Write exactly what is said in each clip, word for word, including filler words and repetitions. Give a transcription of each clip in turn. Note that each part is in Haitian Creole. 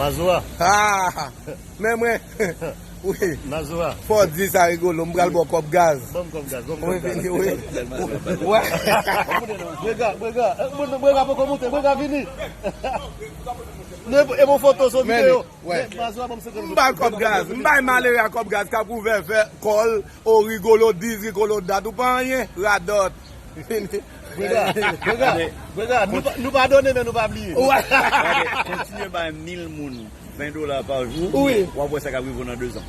Mazora. Ah, men mwen. Wi. Mazora. Fò w di sa, Rigolo, m pral ba w kòb gaz. Ban m kòb gaz, ban m kòb gaz. Wi, vini, wi. Wè. Brega, Brega, eh, Brega poko moute, Brega vini. E bon foto, se videyo. Wè. Mazora ban m senkant goud. M bay kòb gaz, m bay malere a kòb gaz k ap ouvè vè kò l. O Rigolo dis, Rigolo dat, ou pa anyen, radòt. Brega, Brega, Brega, nou pa, nou padone, men nou pa bliye. Wè. Gade, kontinye bay mil moun ven dola pa jou, wi, w ap wè sa k ap rive w nan dezan.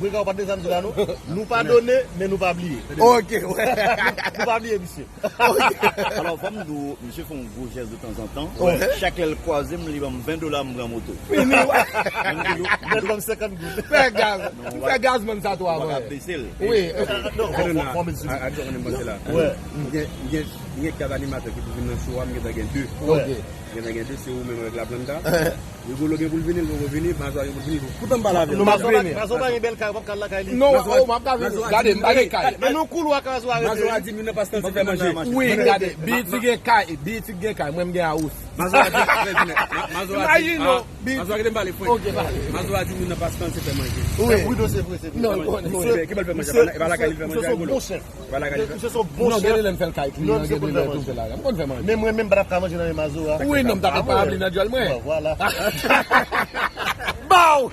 Brega, ou pa tande sa m di la, non? Nou padone, men nou pa bliye. Ok, wè. Nou pa bliye, misye. Alò, fò m di w, misye fè yon gwo jès de tanzantan. Wè. Chak lè l kwaze m, li ban m ven dola, m pran moto. Fini, wè. Mwen toujou, men l ban m senkant goud. Fè gaz. Fè gaz, man, sa tou avan. Wi. Non, fò, fò, fò m di. A, a, a, a, a, a, wè. M gen, m gen, m gen kat animatè ki pou vin nan show a, m gentan gen de. Ok. M gentan gen de, se ou menm avèk Laplanta. Rigolo gen pou l vini, l poko vini, Mazora gen pou l vini. Poutan m pale avè l. Non, Mazora, Mazora pa gen bèl kay, w ap ka al lakay li. Non, oh, m ap ka vini. Gade, m pa gen kay. Men nou koul w ak Mazora rete. Mazora di m youn nan pastan se fè manje. Wi, gade, Bitik gen kay, Bitik gen kay, mwen m gen house. Mazora di, Mazora di, Mazora kite m pale frenk. Ok, pale. Mazora di m youn nan pastan se fè manje. Wi. Wi, non, se vre, se vre. Non, non, non. Ki bèl fè manje, e pa lakay li fè manje, Rigolo. Misye se yon bon chèf. Misye se yon bon chèf. Non, gen de lè m fè l kay kliyan, gen de lè tou m fè l lakay. M konn fè manje. Men mwen menm, m pa t ap ka manje nan men Mazora. Wi, non, m t ap pa abli nan djòl mwen. Bon, vwala. Bow!